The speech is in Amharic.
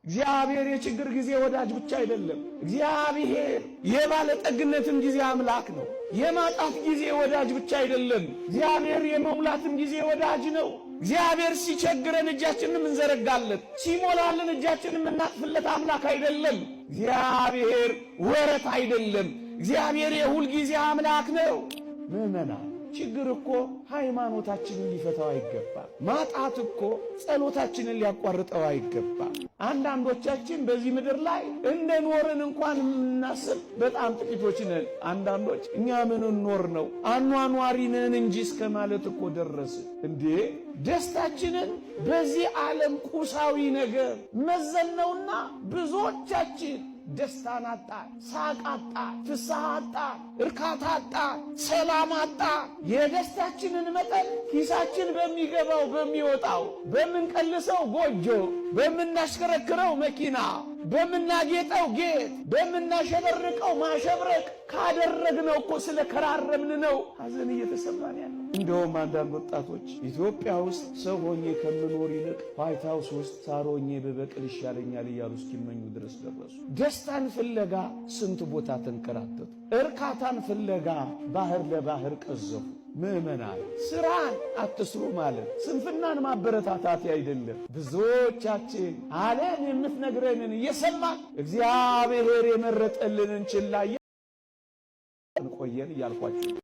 እግዚአብሔር የችግር ጊዜ ወዳጅ ብቻ አይደለም። እግዚአብሔር የባለጠግነትም ጊዜ አምላክ ነው። የማጣት ጊዜ ወዳጅ ብቻ አይደለም። እግዚአብሔር የመሙላትም ጊዜ ወዳጅ ነው። እግዚአብሔር ሲቸግረን እጃችንን የምንዘረጋለት፣ ሲሞላልን እጃችንን የምናጥፍለት አምላክ አይደለም። እግዚአብሔር ወረት አይደለም። እግዚአብሔር የሁል ጊዜ አምላክ ነው። ምዕመናን፣ ችግር እኮ ሃይማኖታችንን ሊፈታው አይገባም። ማጣት እኮ ጸሎታችንን ሊያቋርጠው አይገባም። አንዳንዶቻችን በዚህ ምድር ላይ እንደ ኖርን እንኳን የምናስብ በጣም ጥቂቶች ነን። አንዳንዶች እኛ ምን ኖር ነው፣ አኗኗሪ ነን እንጂ እስከ ማለት እኮ ደረስን። እንዴ፣ ደስታችንን በዚህ ዓለም ቁሳዊ ነገር መዘነውና ብዙዎቻችን ደስታን አጣን፣ ሳቅ አጣን፣ ፍስሐ አጣን፣ እርካታ አጣን፣ ሰላም አጣን። የደስታችንን መጠን ኪሳችን በሚገባው በሚወጣው፣ በምንቀልሰው ጎጆ፣ በምናሽከረክረው መኪና፣ በምናጌጠው ጌጥ፣ በምናሸበርቀው ማሸብረቅ ካደረግነው እኮ ስለከራረምን ነው ሐዘን እየተሰማን ያለው። እንደውም አንዳንድ ወጣቶች ኢትዮጵያ ውስጥ ሰው ሆኜ ከምኖር ይልቅ ዋይት ሃውስ ውስጥ ሳር ሆኜ ብበቅል ይሻለኛል እያሉ እስኪመኙ ድረስ ደረሱ። ደስታን ፍለጋ ስንት ቦታ ተንከራተቱ። እርካታን ፍለጋ ባህር ለባህር ቀዘፉ። ምዕመናን፣ ስራን አትስሩ ማለት ስንፍናን ማበረታታት አይደለም። ብዙዎቻችን ዓለም የምትነግረንን እየሰማን እግዚአብሔር የመረጠልንን ችላ እንቆየን እያልኳቸው።